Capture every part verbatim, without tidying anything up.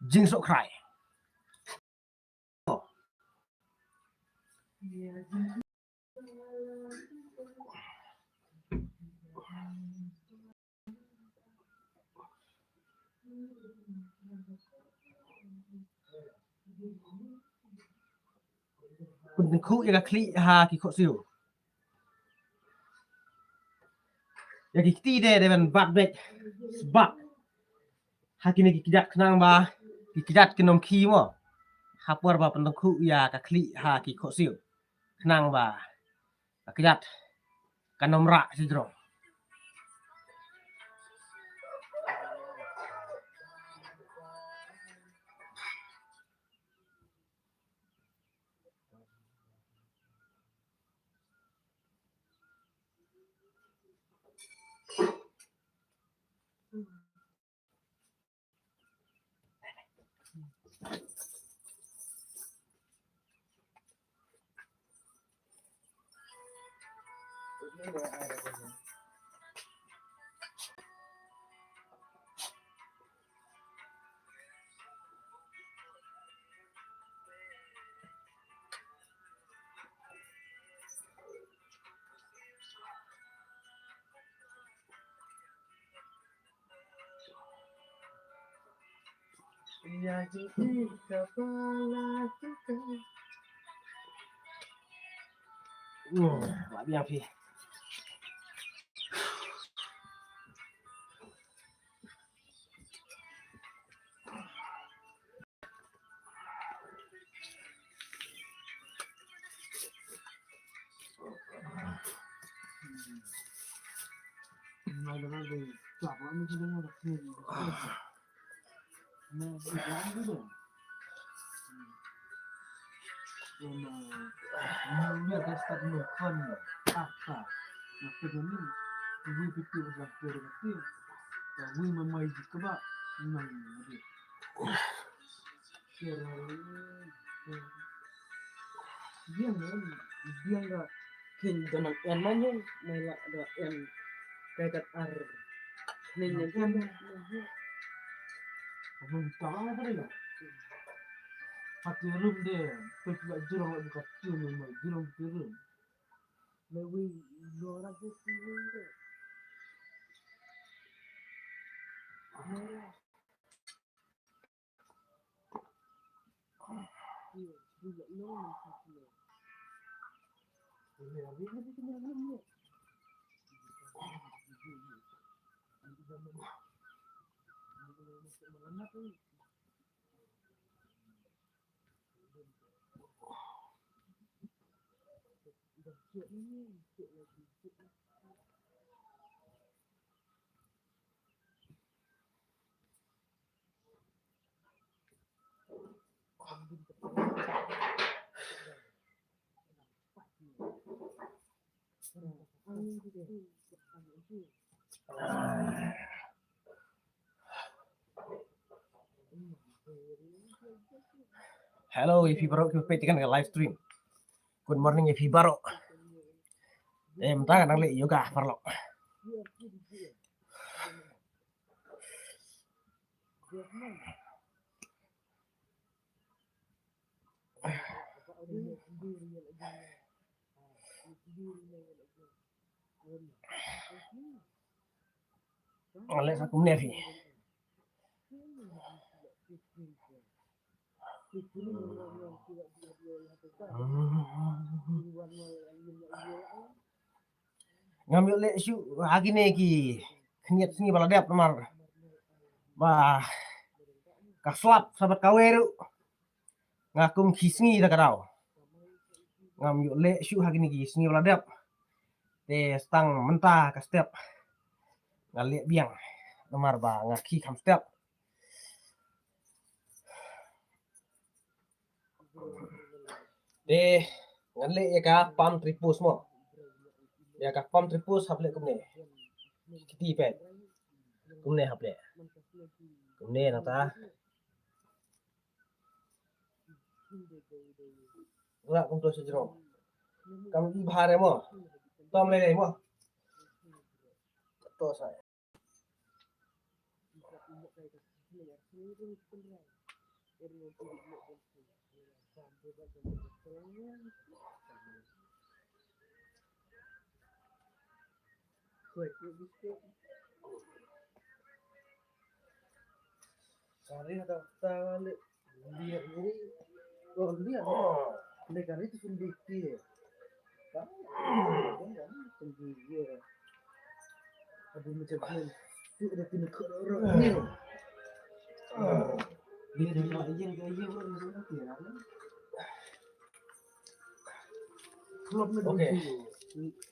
Jingsohkhrai. Pyntyngkhuh ïa ka khlieh ha ki khohsiew. Ïa ki kti de dei ban bat beit sbak ha kine ki kjat khnang ba ki kjat kin ym khie mo. Ha por ba pyntyngkhuh ïa ka khlieh ha ki khohsiew khnang ba ka kjat kan ym rah shajrong. Ïa jingïeit kaba la jingkyrkhu. Hmm, ba biang phi. Biang, biang da kin da nang en man yong, mai la da en kai kat ar. Nen nen en. Abang tawa apa dia? Hati rum de, pek la jurang la buka tu mai jurang tu rum. Mai wi lo ra tu rum de. Hello, ïa phi baroh kiba peit ïa kane ka live stream. Good morning ïa phi baroh. Em, ta ka nang leh yoga paralok. Nga leh sa kumne phi. Ngam ïoh leh shuh ha kine ki khyndiat sngi ba la dep namar ba ka slap sa bad ka wei ruh nga kum ki sngi da ka daw. Ngam ïoh leh shuh ha kine ki sngi ba la dep. Te tang mynta ka step nga leh biang namar ba nga khie kham step. Te ngan leh ïa ka palm tree pose mo. Ïa ka palm tree pose hap leh kumne. Kiti peit. Kumne hap leh. Kumne nangta. Nga kumto shajrong. Kam i bha re mo. Tom lei lei mo. To sa. Kari ada tali. Lihat ni. Oh, lihat. Ni kari tu sendiri. Sendiri. Aduh, macam ni. Tu ada kena kerok ni. Dia dah nak iya, dia iya, orang macam tu, ya. Okey.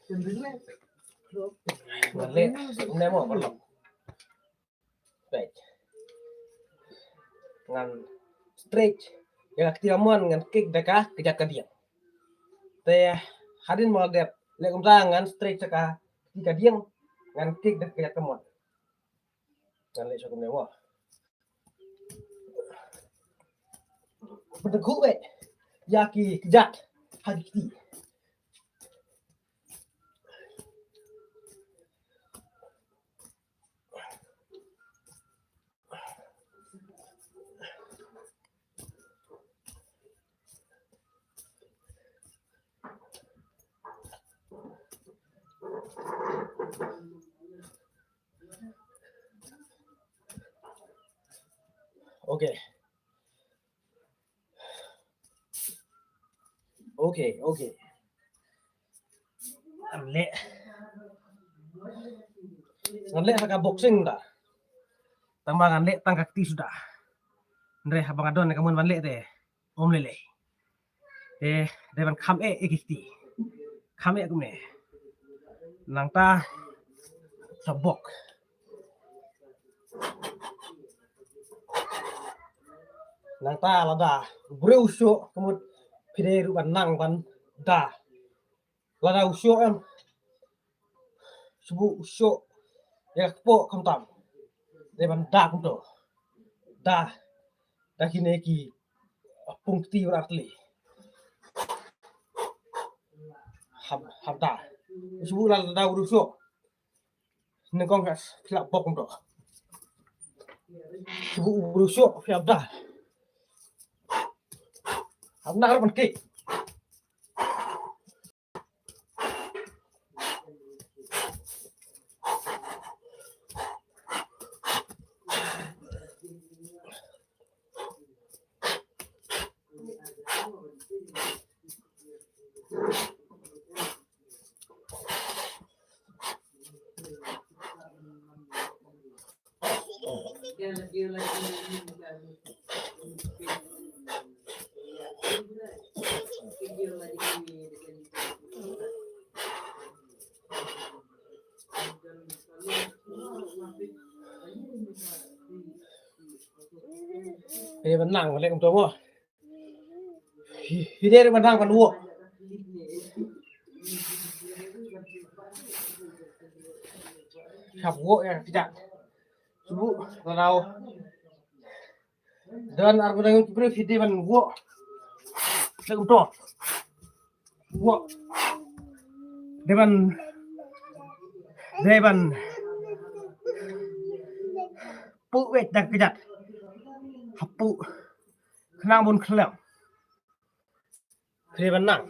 Sendiri. Balik. Ni mau, belum. Stretch. Ngan stretch ïa ka kti kamon ngan kick da ka kjat ka dieng. Te hadien ba la dep leh kumta ngan stretch ïa ka kti ka dieng ngan kick da ka kjat kamon. Ngan leh sha kumne mo. Pyntyngkhuh beit ïa ki kjat ha ki kti. Okay. Okay, okay. Ngan leh. Ngan leh ha ka boxing da. Tang ba ngan leh tang ka kti suda. Hynrei haba nga don ka mon ban leh te. Ym lei lei. Te dei ban kham eh ïa ki kti. Kham eh kumne. Nangta sa bok. Nangta lada briew u shoh ka mut phi dei ruh ban nang ban da. Lada u shoh em. Shu buh u shoh ïa ka kpoh khamtam. Dei ban da kumto. Da. Da kine ki pung kti ba artylli. Hap, hap da. Shu buh lada u shoh. Nyngkong ka phi lah bok kumto. Shu buh u shoh phi hap da. Hap nang ban kick. Phi dei ban nang ban leh kumto mo. Phi, phi dei ban nang ban woh. Hap woh ïa ka kjat. Shu buh, lada u don ar ba dang ki briew phi dei ban woh. Leh kumto. Woh. Dei ban, dei ban puh weit da ka kjat. Hap puh. Khnang bun khlem. Phi dei ban nang.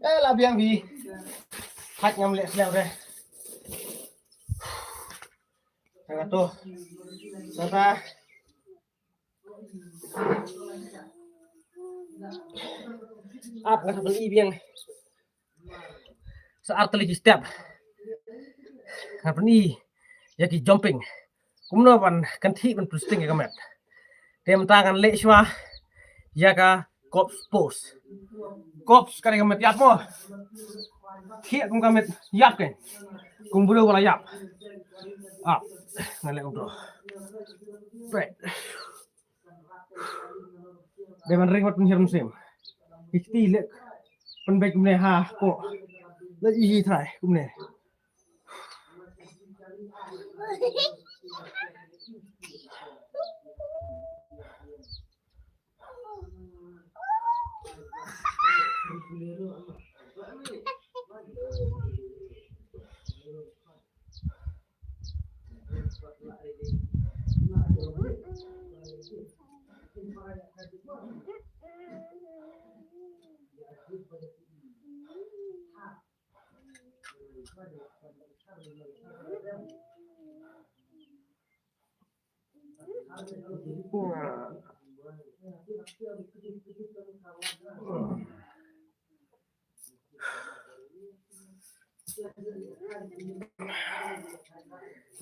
Eh, la biang bi. Hak ngam leh slem re. Tang kato. Tata. Ap nga sa pyni biang. Sa ar tylli ki step. Nga pyni ïa ki jumping. Kumno ban kynthih ban twisting ïa ka met. Te mynta ngan leh shuwa ïa ka corpse pose. Corpse ka dei ka met ïap mo. Thiah kum ka met ïap kein. Kum briew ba la ïap. Ah, ngan leh kumto. Right. Dei ban ring wat pynhiar mynsiem. Ki kti leh pynbeit kumne ha ko. Na i hi trai kumne.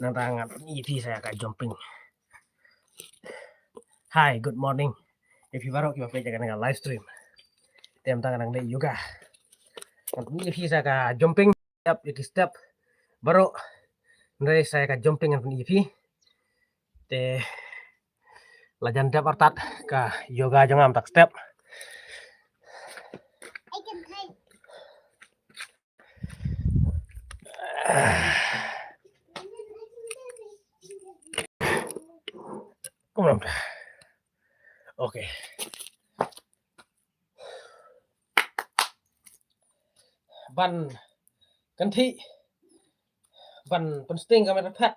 Nangta ngan ïa phi sa ka jumping. Hi, good morning. Ïa phi baroh kiba peit ïa kane ka live stream. Te mynta ngan leh yoga. Ngan ïa phi sa ka jumping. Step, ïa ki step baroh. Hynrei sa ka jumping ngan ïa phi. Te la jan dep artat ka yoga jong nga mynta ka step. Kumno mynta? Okay. Ban kynthih ban pynsting ka met phet.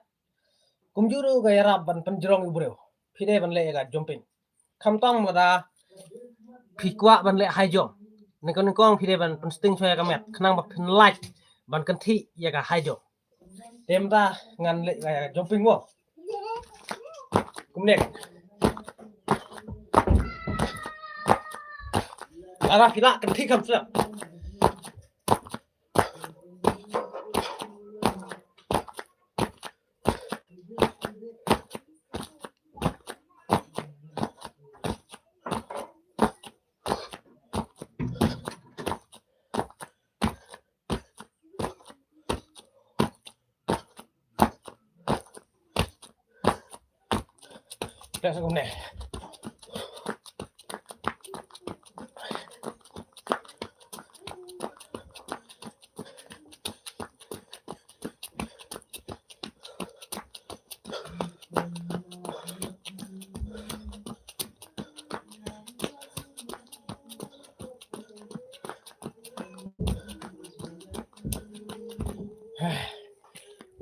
Kumjuh ruh ka ïarap ban pynjrong ïa u briew. Phi dei ban leh ïa ka jumping. Khamtam lada phi kwah ban leh high jump, nyngkong nyngkong phi dei ban pynsting shuwa ïa ka met khnang ba phin lait ban kynthih ïa ka high jump. Te mynta ngan leh ïa ka jumping mo. Kumne. Lada phi lah kynthih kham slem. Let's go.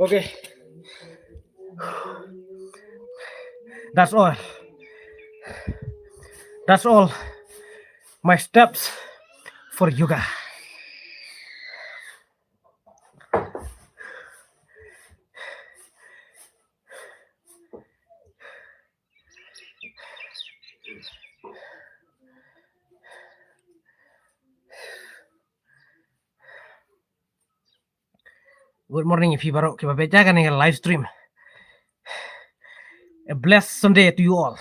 Okay. That's all. That's all my steps for yoga. Good morning ïa phi baroh kiba peit ïa kane ka live stream. A blessed Sunday to you all.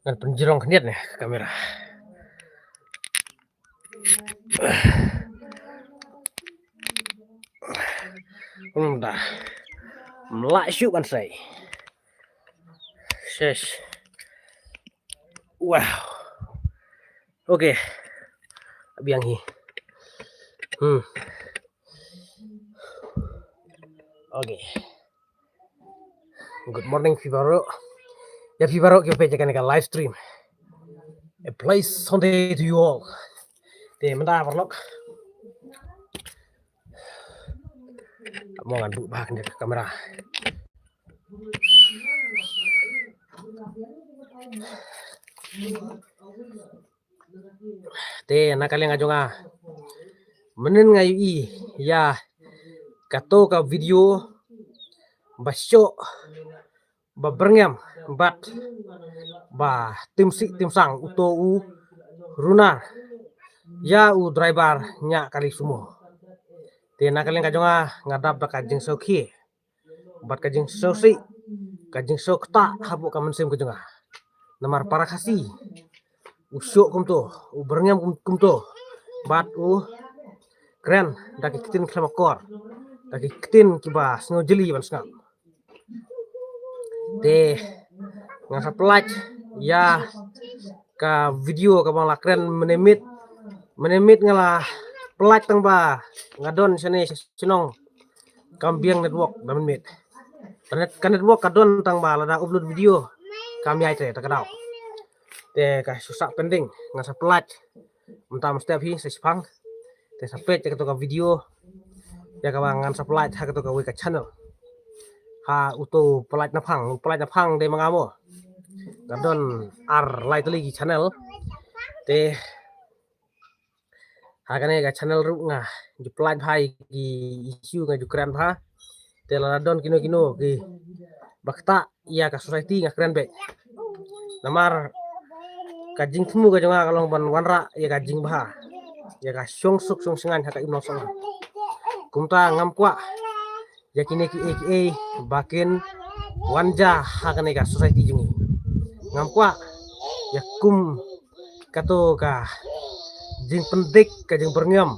Ngan pynjrong khyndiat ne ka kamera. Hmm, da. Mlak shuh ban sei. Shush. Wow. Okay. Biang hi. Hmm. Okay. Good morning phi baroh. Ïa phi baroh kiba peit ïa kane ka live stream. A blessed Sunday to you all. Te mynta paralok. Mo ngan buh bha kane ka kamera. Te na ka liang ka jong nga, mynnin nga ïohi ïa kato ka video ba shoh, ba byrngem bad ba tim sih tim sang uto u runar ïa u driver ñiah kali sumo. Te na ka liang ka jong nga, nga dap da ka jingsngewkhie bad ka jingsngewsih, ka jingsngewkta hapoh ka mynsiem ka jong nga. Namar para Khasi u shoh kumto, u byrngem kum, kumto. Bad u kren da ki ktien khlem akor, da ki ktien kiba sngew jylliew ban sngap. Te ngan sa pynlait ïa ka video kaba nga la kren mynne miet. Mynne miet nga la pynlait tang ba nga don shane shnong kam biang network da mynmiet. Ka net, ka network ka don tang ba lada upload video kam ïai te ta ka daw. Te ka shu sah pending, ngan sa pynlait mynta mynstep hi sa shipang. Te sa peit ïa kato ka video ïa kaba ngan sa pynlait ha kato kawei ka channel. Ha uto u pynlait naphang, u pynlait naphang dei ma nga mo. Nga don ar lai tylli ki channel. Te ha kane ka channel ruh nga ju pynlait bha ïa ki issue, nga ju kren bha. Te lada don kino kino kiba ktah ïa ka society nga kren beit. Namar ka jingthmu ka jong nga ka long ban wanrah ïa ka jingbha, ïa ka shongsuk shongshngaiñ ha ka imlang sahlang. Kumta ngam kwah ïa kine kiei kiei ba kin wan jia ha kane ka society jong ngi. Ngam kwah ïa kum kato ka jingpyndik, ka jingbyrngem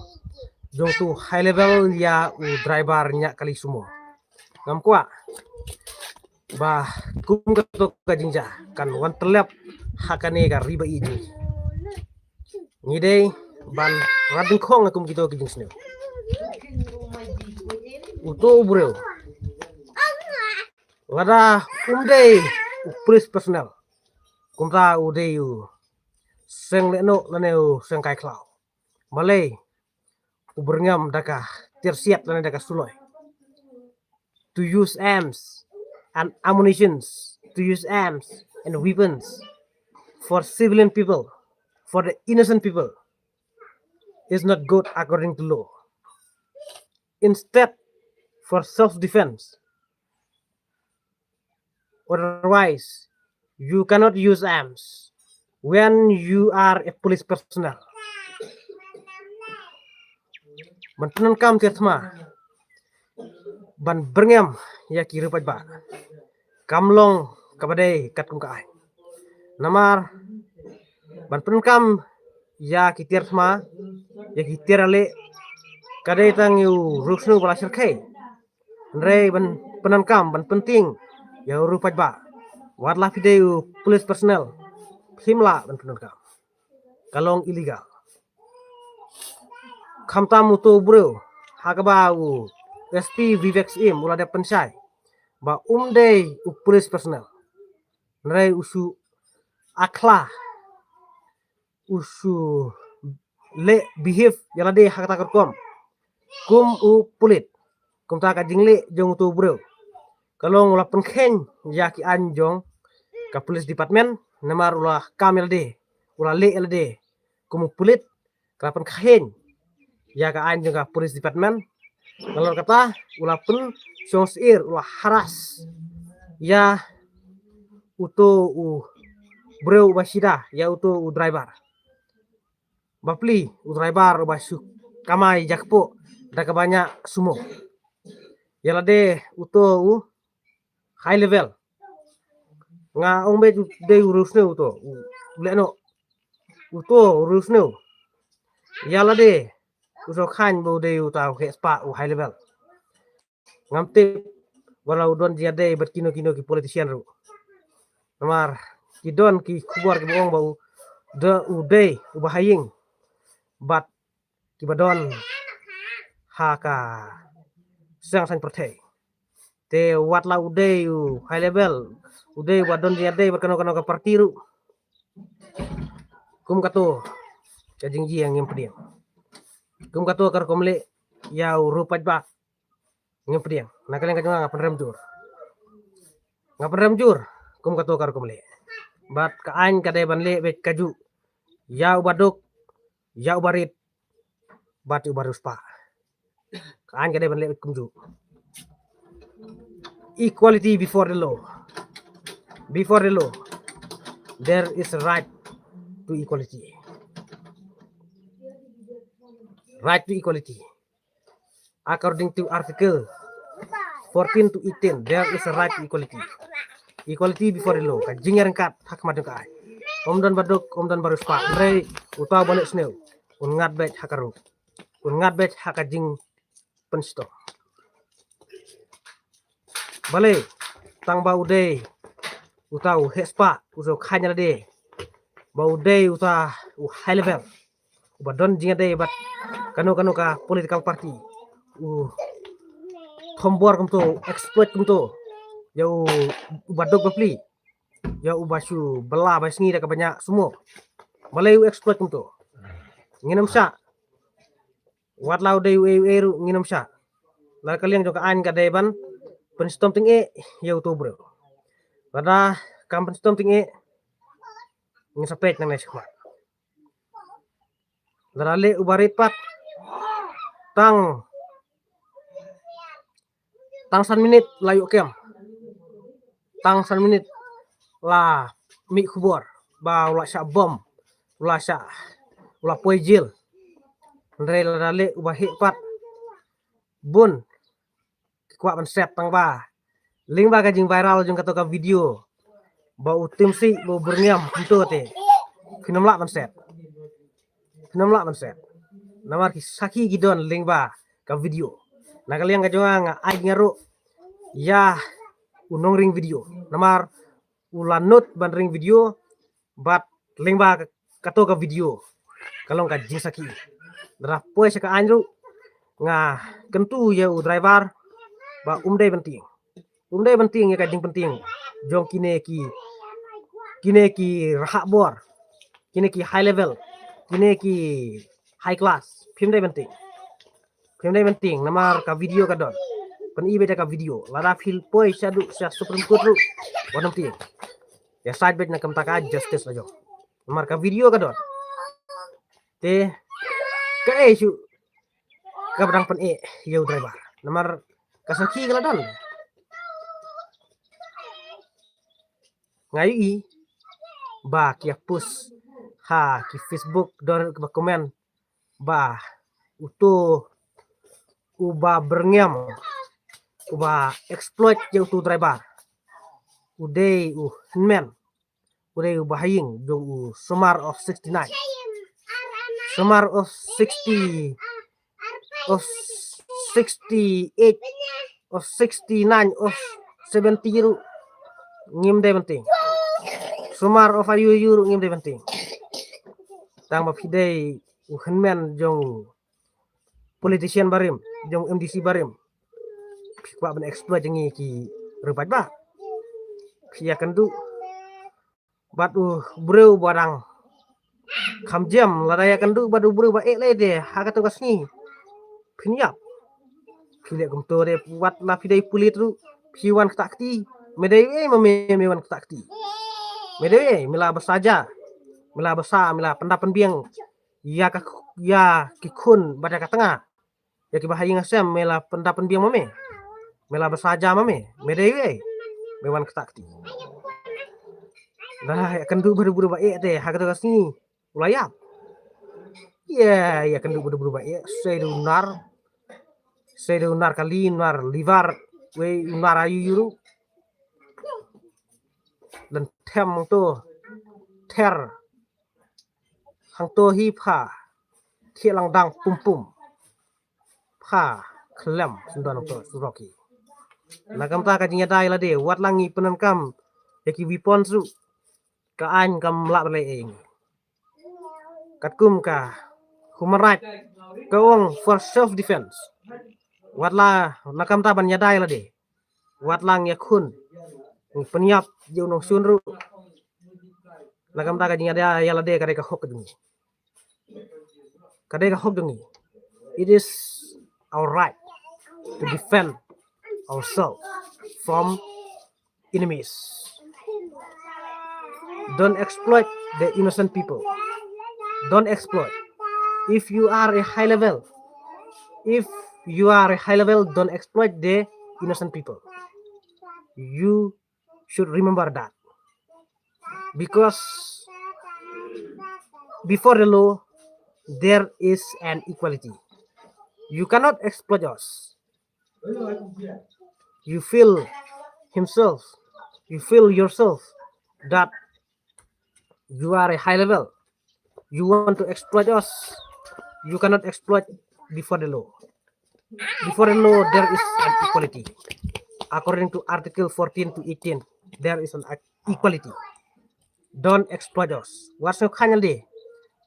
jong uto u high level ïa u driver ñiah kali sumo. Ngam kwah ba kum kato ka jingjia kan wan tyllep ha kane ka ri ba ïeit jong ngi. Ngi dei ban rat dyngkhong ïa kum kito ki jingsniew. Uto u briew, lada um dei u police personnel, kumta u dei u seng lehnoh lane u seng kai khlaw. Balei u byrngem da ka tiar siat lane da ka suloi? To use arms and ammunitions, to use arms and weapons for civilian people, for the innocent people, is not good according to law. Instead, for self-defense. Otherwise, you cannot use arms when you are a police personnel. Ban pyndonkam tiar thma ban byrngem ïa ki riew paidbah kam long kaba dei katkum ka aiñ. Namar ban pyndonkam ïa ki tiar thma, ïa ki tiar ïaleh, ka dei tang ïa u riewsniew ba la shyrkhei. Hynrei ban pyndonkam, ban pyntieng ïa u riewpaidbah, wat la phi dei u police personnel, phim lah ban pyndonkam. Ka long illegal. Khamtam uto u briew ha kaba u S P Vivek Syiem u la dep pynshai ba um dei u police personnel. Hynrei u shu akhla, u shu leh behave ïa lade ha kata ka rukom kum u pulit. Kumta ka jingleh jong uto u briew ka long u la pynkheiñ ïa ki aiñ jong ka police department, namar u la kam ïa lade, u la leh ïa lade kum u pulit, ka la pynkheiñ ïa ka aiñ jong ka police department. Nalor kata u la pynshong syier, u la harass ïa uto u briew uba shida, ïa uto u driver. Bapli u driver uba shu kamai jakpoh da kaba ñiah sumo. Ïa lade uto u high level. Nga ong beit u dei u riewsniew uto u lehnoh. Uto u riewsniew. Ïa lade u shu kheiñ ba u dei uta u heh spah u high level. Ngam tip ba la u don jingïadei bad kino kino ki politician ruh. Namar ki don ki khubor kiba ong ba u da u dei uba ha ïing bad kiba don ha ka seng saiñ pyrthei. Te wat la u dei u high level, u dei uba don jingïadei bad kano kano ka party ruh, kum kato ka jingjia ngim pdiang. Kum kato ka rukom leh ïa u riewpaidbah ngim pdiang. Na ka liang ka jong nga, nga pynrem jur. Nga pynrem jur kum kato ka rukom leh. Bad ka aiñ ka dei ban leh beit kajuh ïa uba duk, ïa uba rit bad ïa uba riewspah. Ka aiñ ka dei ban leh beit kumjuh. Equality before the law. Before the law, there is a right to equality. Right to equality. According to Article fourteen to eighteen, there is a right to equality. Equality before the law. Ka jingïaryngkat ha khmat jong ka aiñ. Um don ba duk, um don ba riewspah. Hynrei uta u ba leh sniew un ngat beit ha ka ruh, un ngat beit ha ka jingpynshitom. Balei? Tang ba u dei uta u heh spah, uta u khañ ïa lade, ba u dei uta u high level, u ba don jingïadei bad kano kano ka political party, u thombor kumto, u exploit kumto ïa u, u ba duk ba pli, ïa u ba shu bylla ba sngi da kaba ñiah sumo. Balei u exploit kumto? Ngin ym shah. Wat la u dei uei uei ruh ngin ym shah. La ka liang jong ka aiñ ka dei ban pynshitom tyngeh ïa uto u briew. Lada kam pynshitom tyngeh, ngin sa peit nangne shakhmat. Lada leh u ba rit pat, tang tang san minit la ïoh kem, tang san minit la mih khubor ba u la shah bom, u la shah, u la poi jel. Hynrei lada leh u ba heh pat, bun ki kwah ban set. Tang ba lyngba ka jingviral jong kato ka video ba u Timsih ba u Byrngem kumto te, phin ym lah ban set. Phin ym lah ban set. Namar ki sakhi ki don lyngba ka video. Na ka liang ka jong nga, nga ai nga ruh ïa u nongring video, namar u la nud ban ring video bad lyngba ka, kato ka video ka long ka jingsakhi. Lada poi sha ka aiñ ruh, nga kyntu ïa u driver ba um dei ban tieng, um dei ban tieng ïa ka jingpyntieng jong kine ki, kine ki rahak bor, kine ki high level, kine ki high class. Phim dei ban tieng, phim dei ban tieng, namar ka video ka don. Pyni beit ïa ka video. Lada phi poi shaduh sha Supreme Court ruh, wat nym tieng. Ïa sait beit na ka bynta ka justice la jong, namar ka video ka don. Te kaei shuh kaba dang pyneh ïa u driver, namar ka sakhi ka la don. Nga ïohi ba ki ïa post ha ki Facebook, don ruh kiba comment ba uto u ba Byrngem, u ba exploit ïa uto u driver, u dei u hynmen, u dei u ba ha ïing jong u Sumar of sixty-nine, Sumar of sixty, of sixty-eight, of sixty-nine, of seventy ruh ngim dei ban tieng. Sumar of aïu aïu ruh ngim dei ban tieng. Tang ba phi dei u hynmen jong u politician barim, jong u M D C barim, phi kwah ban exploit jong ngi ki riewpaidbah. Phi ïakynduh bad u briew ba dang kham jem, lada ïakynduh bad u briew ba eh lei de ha kato ka sngi, phin ïap. Phi leh kumto de, wat la phi dei pulit ruh, phi wan ktah kti. Me dei ei ma me, me wan ktah kti? Me dei ei? Me la basa ja, me la basa, me la pynda pynbiang ïa ka, ïa ki khun bad ïa ka tnga, ïa kiba ha ïing ha sem, me la pynda pynbiang ma me? Me la basa ja ma me? Me dei ei? Me wan ktah kti. Lada ïakynduh bad u briew ba eh te ha kato ka sngi, u la ïap. Ïa, ïakynduh bad u briew ba eh, sei da u nar, sei da u nar kali, nar liver, wei u nar aïu aïu ruh. Lynthep hangto, ther hangto hi pha, thiah lang dang pum pum, pha khlem sngewdon hangto surok hi. Na ka bynta ka jingïada ïa lade, wat la ngi pyndonkam ïa ki weapons ruh, ka aiñ kam lah ban leh ei ïa ngi. Katkum ka human right, ka ong for self defense. Wat la, na ka bynta ban ïada ïa lade, wat la ngi ïakhun, ngi pynïap ïa u nongshun ruh, na ka bynta ka jingïada ïa lade ka dei ka hok jong ngi. Ka dei ka hok jong ngi. It is our right to defend ourselves from enemies. Don't exploit the innocent people. Don't exploit. If you are a high level, if you are a high level, don't exploit the innocent people. You should remember that. Because before the law, there is an equality. You cannot exploit us. You feel himself, you feel yourself that You are a high level. You want to exploit us. You cannot exploit before the law. Before the law, there is an equality. According to Article fourteen to eighteen, there is an equality. Don't exploit us. Wat sngewkhan ïalade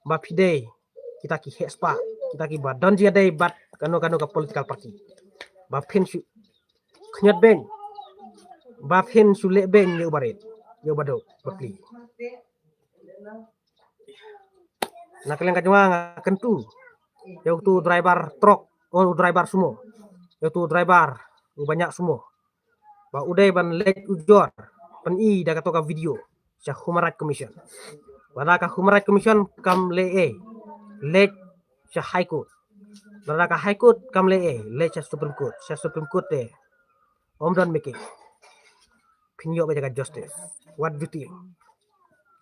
ba phi dei kita ki heh spah, kita kiba don jingïadei bad kano kano ka political party. Ba phin shu khñiot beiñ, ba phin shu leh beiñ ïa u barit, ïa u baduk, bapli. Na ka liang ka jong nga, nga kyntu ïa uto u driver truck, o u driver sumo, ïa uto u driver uba ñiah sumo, ba u dei ban leit ujor, pyni da kato ka video sha Human Rights Commission. Lada ka Human Rights Commission kam leh ei, leit sha High Court. Lada ka High Court kam leh ei, leit sha Supreme Court. Sha Supreme Court te ym don miki, phin ïoh beit ïa ka justice. What do you think?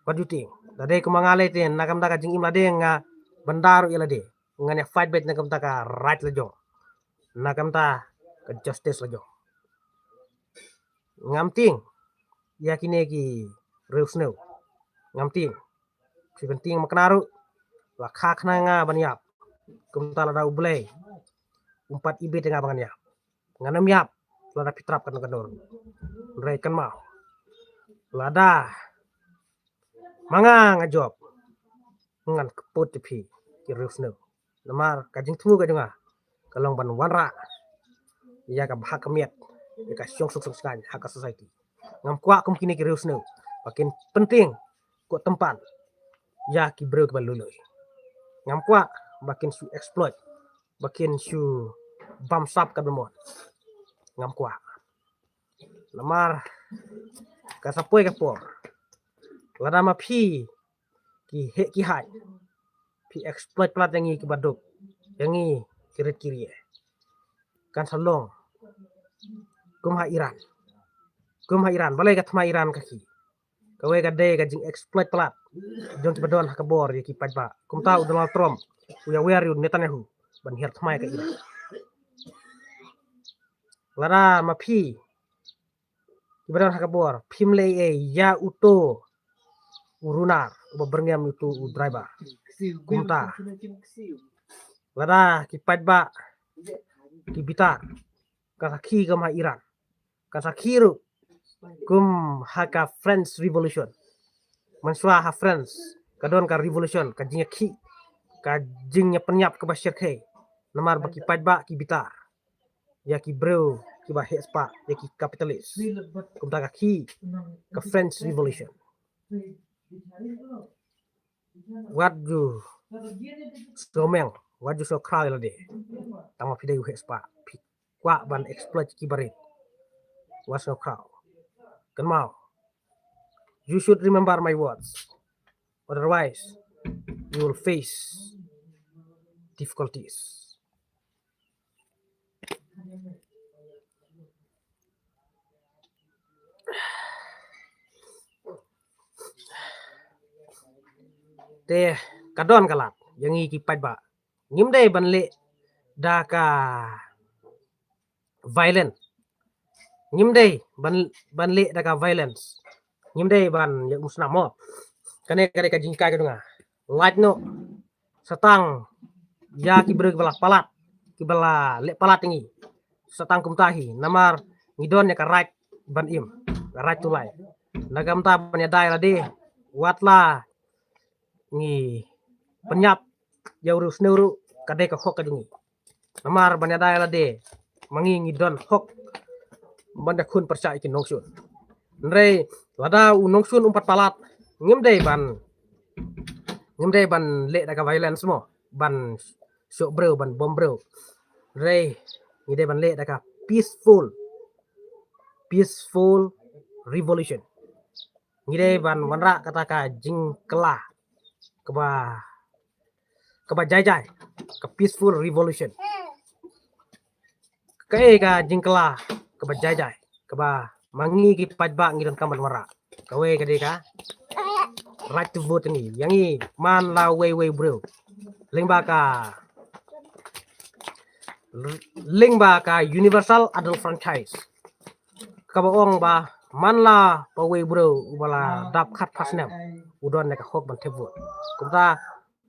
What do you think? Lada kumba nga leh te, na ka bynta ka jingim lade nga bynda ruh ïalade, ngan ïa fight beit na ka bynta ka right la jong, na ka bynta ka justice la jong. Ngam tieng ïa kine ki riewsniew. Ngam tieng. Phi pyntieng makna ruh, la kha khnang nga ban ïap. Kumta lada U Blei um pat ibit ïa nga ba ngan ïap, ngan ym ïap. Lada phi trap kano kano ruh, hynrei kynmaw, lada ma nga nga jop, ngan kput ïa phi ki riewsniew. Namar ka jingthmu ka jong nga ka long ban wanrah ïa ka bha ka miat, ïa ka shong suk shong sngaiñ ha ka society. Ngam kwah kum kine ki riewsniew ba kin pyntieng ko tympan ïa ki briew kiba lui lui. Ngam kwah ba kin shu exploit, ba kin shu bam sap ka dmon. Ngam kwah. Namar ka sa poi ka por, lada ma phi ki heh ki haiñ phi exploit palat ïa ngi kiba duk, ïa ngi ki rit ki rie, kan sa long kum ha Iran. Kum ha Iran. Balei ka thma Iran ka khih? Kawei ka dei ka jingexploit palat jong kiba don ha ka bor ïa ki paidbah. Kumta u Donald Trump u ïawer ïa u Netanyahu ban hiar thma ïa ka Iran. Lada ma phi kiba don ha ka bor phim leh ei ïa uto u runar uba byrngem ïa uto u driver, kumta lada ki paidbah ki bitar, ka sa khih kum ha Iran, ka sa khih ruh kum ha ka French Revolution. Mynshuwa ha France ka don ka revolution, ka jingïakhih, ka jingïapynïap kaba shyrkhei, namar ba ki paidbah ki bitar ïa ki briew kiba heh spah, ïa ki capitalist. Kumta ka khih ka French Revolution. Wat ju sngewmeng, wat ju sngewkhraw ïalade. Tang ma phi dei u heh spah, phi kwah ban exploit ki barit. Wat sngewkhraw. Kynmaw, you should remember my words. Otherwise, you will face difficulties. Te ka don ka lad ïa ngi ki paidbah. Ngim dei ban leh da ka violence. Ngim dei ban, ban leh da ka violence. Ngim dei ban ïa um snam mo. Kane ka dei ka jinghikai ka jong nga. Lait noh sa tang ïa ki briew kiba la palat, kiba la leh palat ïa ngi. Sa tang kumta hi, namar ngi don ïa ka right ban im, ka right to life. Na ka bynta ban ïada ïalade, wat la ngi pynïap ïa u riewsniew ruh, ka dei ka hok ka jong ngi. Namar ban ïada ïalade, ma ngi ngi don hok ban ïakhun pyrshah ïa ki nongshun. Hynrei lada u nongshun um pat palat, ngim dei ban, ngim dei ban leh da ka violence mo, ban shoh briew, ban bom briew. Hynrei ngi dei ban leh da ka peaceful, peaceful revolution. Ngi dei ban wanrah kata ka jingkylla kaba, kaba jai jai, ka peaceful revolution. Kaei ka jingkylla kaba jai jai kaba ma ngi ki paidbah ngi donkam ban wanrah? Kawei ka dei ka right to vote ngi, ïa ngi man la wei wei briew. Lyngba ka, lyngba ka universal adult franchise, kaba ong ba man la pa uwei u briew uba la dap khatphra snem u don ïa ka hok ban thep vote. Kumta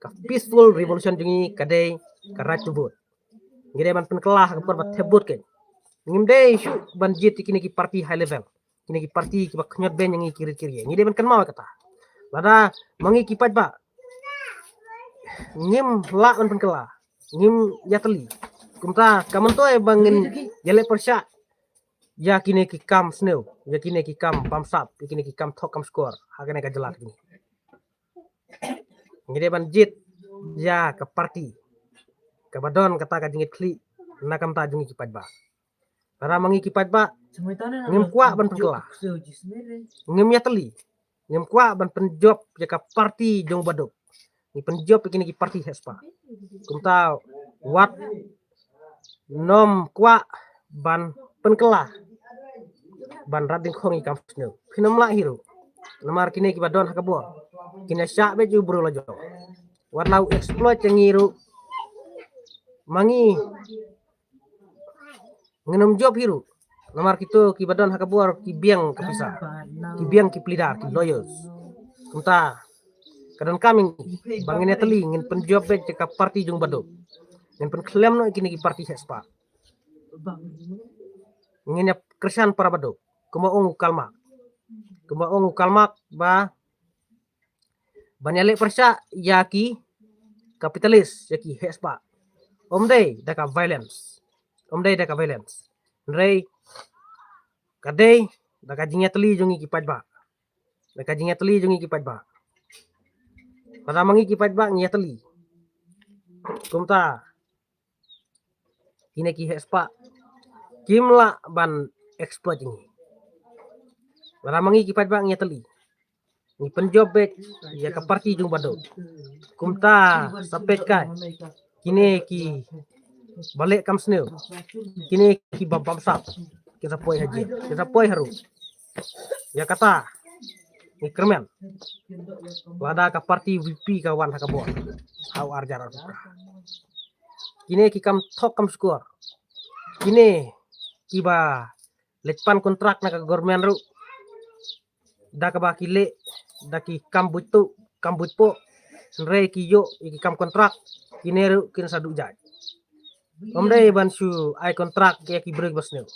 ka peaceful revolution jong ngi ka dei ka right to vote. Ngi dei ban pynkylla ha ka por ba thep vote kein. Ngim dei shuh ban jied ïa kine ki party high level, kine ki party kiba khñiot beiñ ïa ngi ki rit ki ri. Ngi dei ban kynmaw ïa kata. Lada ma ngi ki paidbah ngim lah ban pynkylla, ngim ïatylli, kumta ka myntoi ba ngin ïaleh pyrshah ïa kine ki kam sniew, ïa kine ki kam bamsap, ïa kine ki kam thok kam shkor ha kane ka jylla ka jong ngi. Ngi dei ban jied ïa ka party kaba don kata ka jingïakhih na ka bynta jong ngi ki paidbah. Lada ma ngi ki paidbah ngim kwah ban pynkylla, ngim ïatylli, ngim kwah ban pynjop ïa ka party jong u baduk, ngi pynjop ïa kine ki party heh spah. Kumta wat nym kwah ban pynkylla ban rat dyngkhong ïa ki kam sniew. Phin ym lah hi ruh. Namar kine kiba don ha ka bor kin ïa shah beit ïa u briew la jong. Wat la u exploit ïa ngi ruh, ma ngi ngin ym jop hi ruh. Namar kito kiba don ha ka bor ki biang ka pisa, ki biang ki pleader, ki lawyers. Kumta ka donkam ïa ngi ba ngin ïatylli, ngin pynjop beit ïa ka party jong u baduk, ngin pynkhlem noh ïa kine ki party heh spah. Ngin ïa kyrshan para baduk. Kumba ong u Karl Marx, kumba ong u Karl Marx ba ban ïaleh pyrshah ïa ki capitalist, ïa ki heh spah, ym dei da ka violence, ym dei da ka violence. Hynrei ka dei da ka jingïatylli jong ngi ki paidbah, da ka jingïatylli jong ngi ki paidbah. Lada ma ngi ki paidbah ngi ïatylli, kumta kine ki heh spah kim lah ban exploit ïa ngi. Lada ma ngi ki paidbah ngi ïatylli, ngi pynjop beit ïa ka party jong u baduk, kumta sa peit kai kine kiba leh kam sniew, kine kiba bamsap, kin sa poi ha jel, kin sa poi ha ruh. Ïa kata ngi kyrmen. Lada ka party VPP ka wan ha ka bor ha u arhajar arphew phra, kine ki kam thok kam shkor, kine kiba leit pan kontrak na ka government ruh da kaba ki leh da ki kam buit tuh, kam buit poh, hynrei ki ïoh ïa ki kam kontrak, kine ruh kin sa duh jait. Ym dei ban shu ai kontrak ïa ki briew kiba sniew,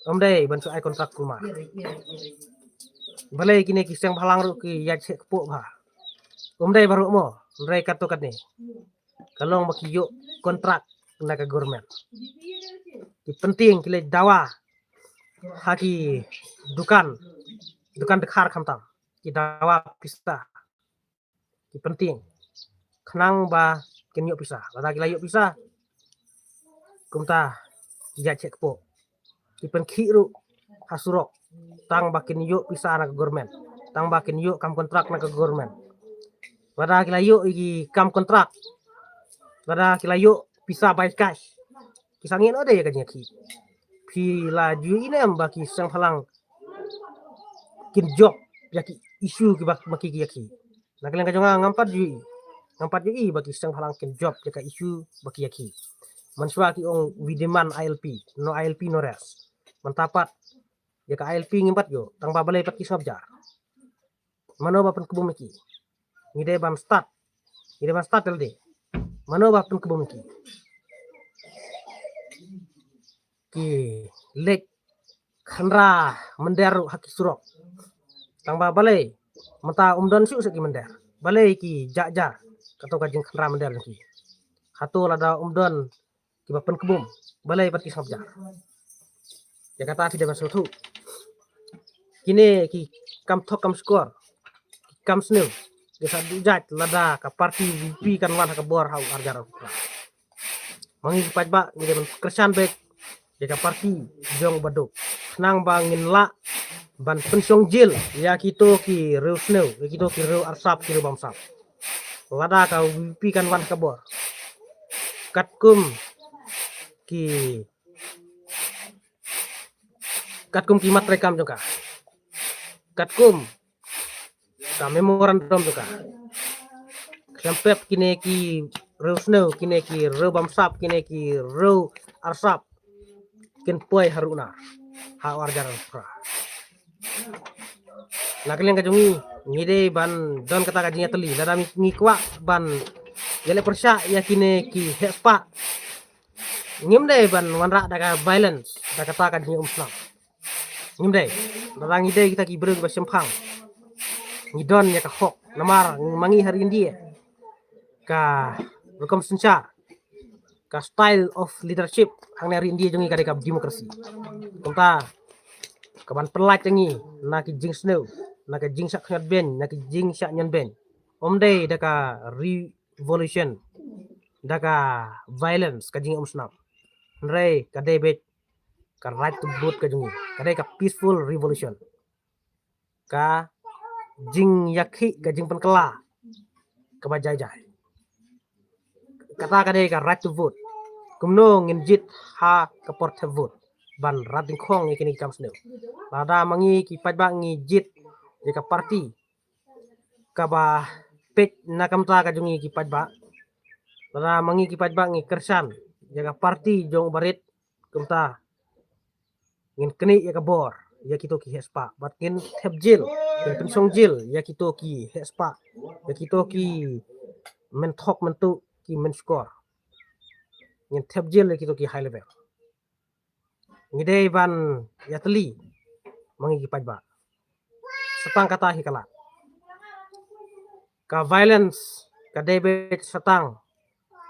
ym dei ban shu ai kontrak kulmar. Balei kine ki seng bhalang ruh ki ïaid sheh kpoh bha? Ym dei baroh mo, hynrei katto katne ka long ba ki ïoh kontrak na ka government. Ki pyntieng ki leit dawa ha ki dukan, dukan dkhar khamtam, ki dawa pisa, ki pyntieng khnang ba kin ïoh pisa. Lada ki la ïoh pisa, kumta ki ïaid sheh kpoh, ki pynkhih ruh ha surok tang ba kin ïoh pisa na ka government, tang ba kin ïoh kam kontrak na ka government. Lada ki la ïoh ïa ki kam kontrak, lada ki la ïoh pisa bai cash, ki sangeh noh de ïa ka jingïakhih. Phi la ju ïohi ne em ba ki seng bhalang kin jop ïa ki issue kiba ma ki ki ïakhih? Na ka liang ka jong nga ngam pat ju ïohi, ngam pat ju ïohi ba ki seng bhalang kin jop ïa ka issue ba ki ïakhih. Mynshuwa ki ong we demand ILP, no ILP no rest. Mynta pat ïa ka ILP ngim pat ïoh, tang ba balei pat ki sngap jar? Mano ba pynkbum ïa ki? Ngi dei ban stad, ngi dei ban stad lade. Mano ba pynkbum ïa ki? Ki leit khynra mynder ruh ha ki surok. Tang ba balei mynta ym don shuh shuh ki mynder? Balei ki jah jah? Kato ka jingkhynra mynder ki. Hato lada ym don kiba pynkbum, balei pat ki sngap jar? Ïa kata phi dei ban sngewthuh. Kine ki kam thok kam shkor, ki kam sniew, ki sa duh jait lada ka party VPP kan wan ha ka bor ha u arhajar arphew phra. Ma ngi ki paidbah ngi dei ban kyrshan beit ïa ka party jong u baduk, khnang ba ngin lah ban pynshong jil ïa kito ki riew sniew, ïa kito ki riew arsap, ki riew bamsap. Lada ka VPP kan wan ha ka bor, katkum ki, katkum ki mat treikam jong ka, katkum ka memorandum jong ka, khlem pep kine ki riew sniew, kine ki riew bamsap, kine ki riew arsap kin poi ha ruh na ha u arhajar arphew phra. Na ka liang ka jong ngi, ngi dei ban don kata ka jingïatylli, lada ngi kwah ban ïaleh pyrshah ïa kine ki heh spah, ngim dei ban wanrah da ka violence, da kata ka jingïaumsnam. Ngim dei. Lada ngi dei kita ki briew ba shemphang, ngi don ïa ka hok. Namar ma ngi ha ri India, ka rukom synshar, ka style of leadership hangne ha ri India jong ngi ka dei ka democracy. Kumta ka ban pynlait ïa ngi na ki jingsniew, na ki jingshah khñiot beiñ, na ki jingshah ñion beiñ, ym dei da ka revolution, da ka violence, ka jingïaumsnam. Hynrei ka dei beit ka right to vote ka jong ngi, ka dei ka peaceful revolution, ka jingïakhih, ka jingpynkylla kaba jai jai. Kata ka dei ka right to vote. Kumno ngin jied ha ka por thep vote ban rat dyngkhong ïa kine ki kam sniew? Lada ma ngi ki paidbah ngi jied ïa ka party kaba peit na ka bynta ka jong ngi ki paidbah, lada ma ngi ki paidbah ngi kyrshan ïa ka party jong u barit, kumta ngin knieh ïa ka bor ïa kito ki heh spah, bad ngin thep jil, ngin pynshong jil ïa kito ki heh spah, ïa kito ki mynthok myntuh, ki mynshukor. Ngin thep jil ïa kito ki high level. Ngi dei ban ïatylli ma ngi ki paidbah. Sa tang kata hi ka lad. Ka violence ka dei beit sa tang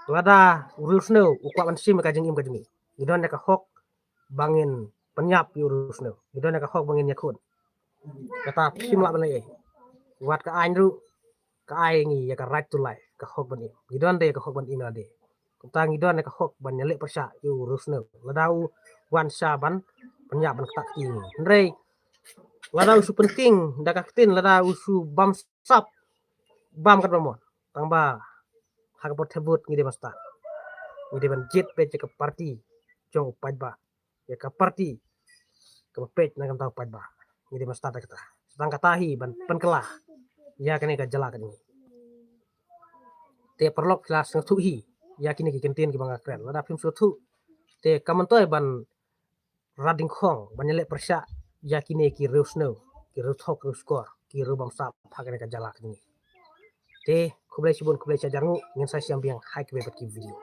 lada u riewsniew u kwah ban shim ka jingim ka jong ngi. Ngi don ïa ka hok ba ngin pynïap ïa u riewsniew. Ngi don ïa ka hok ba ngin ïakhun. Kata phim lah ban leh ei. Wat ka aiñ ruh ka ai ngi ïa ka right to life, ka hok ban im. Ngi don de ïa ka hok ban im lade. Kumta ngi don ïa ka hok ban ïaleh pyrshah ïa u riewsniew lada u wan sha ban pynïap, ban ktah kti ïa ngi. Hynrei lada u shu pyntieng da ka ktien, lada u shu bam sap, bam katba mon, tang ba ha ka por thep vote ngi dei ban stad. Ngi dei ban jied beit ïa ka party jong u paidbah, ïa ka party kaba peit na ka bynta u paidbah. Ngi dei ban stad da kata. Sa tang kata hi ban pynkylla ïa kane ka jylla ka jong ngi. Te paralok, phi la sngewthuh hi ïa kine ki kyntien kiba nga kren. Lada phim sngewthuh, te kam myntoi ban rat dyngkhong, ban ïaleh pyrshah ïa kine ki riewsniew, ki riewthok riewshukor, ki riewbamsap ha kane ka jylla ka jong ngi. Te khublei shibun, khublei shihajar nguh, ngin sa ïashem biang ha kiwei pat ki video.